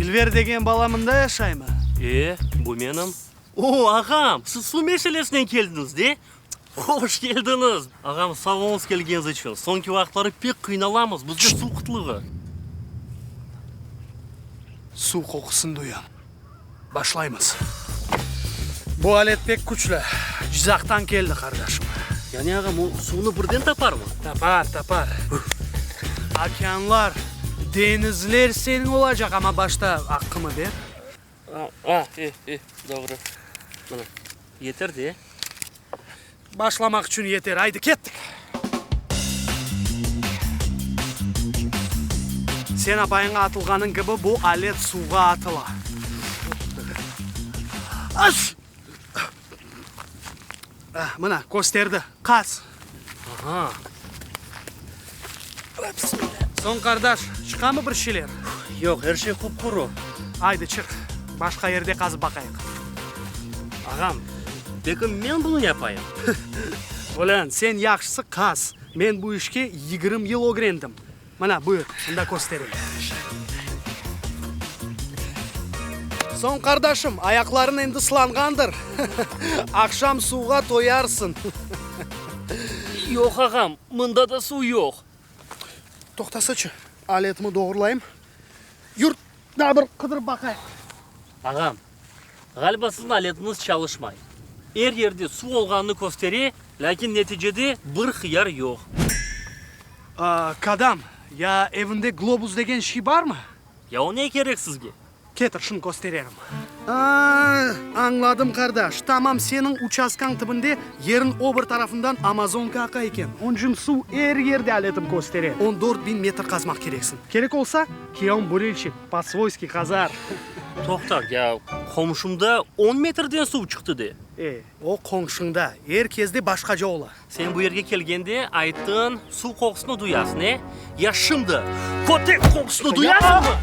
İlver degen bala mında yaşaymı? E, bu menim. O, ağam, siz suv meselesinen keldiñiz, de? Hoş keldiñiz! Ağam, sağ oluñız kelgeniñiz içün. Soñki vaqıtları pek qıynalamız, bizde suv qıtlığı. Suv qoqusını duyam. Başlaymız. Bu alet pek küçlü. Cizaqtan keldi, qardaşım. Yani, ağam, o suvnı birden taparmı? Tapar, tapar. Okeanlar, deñizler seniñ olacaq, amma başta aqqımı ber. A, e, e, doğru. Mına, yeter de. Başlamaq içün yeter. Aydı, kettik! Sen apayıña atılğanıñ kibi, bu alet suvğa atıla. Aş! Mına, kösterdi. Qaz. Aha. Soñ, qardaş, çıqamı bir şeyler? Yoq, er şey qup-quru. Aydı, çıq, başqa yerde qazıp baqayıq. Ağam, peki men bunı yapayım? Olân, sen yahşısı qaz. Men bu işke 20 yıl ögrendim. Mına, buyur, mında köstereyim. Soñ, qardaşım, ayaqlarıñ endi sılanğandır. Aqşam suvğa toyarsıñ. Yoq, ağam, mında da suv yoq. Toqtasıçı, aletimi doğrulayım. Yur, daa bir qıdırıp baqayıq. Ağam, ğaliba siziñ aletiñiz çalışmay. Er yerde suv olğanını köstere, lâkin neticede bir hıyar yoq. Kadam, ya evinde globus degen şey barmı? Ya o ne kerek sizge? Ketir, şunı köstererim. A, añladım, qardaş. Tamam seniñ uçastkañ tibinde, yerin o bir tarafından Amazonka aqa eken. Onıçün suv er yerde aletim köstere. 14 biñ metr qazmaq kereksiñ. Kerek olsa, kiyevim burelşik, po-svoyski qazar. Toqta, ya qomşumda on metrden suv çıqtı de. E, o qoñşuñda. Er kesde başqaca ola. Sen bu yerge kelgende ayttıñ, suv qoqusını duyasıñ, e? Ya şimdi kötek qoqusını duyasıñmı?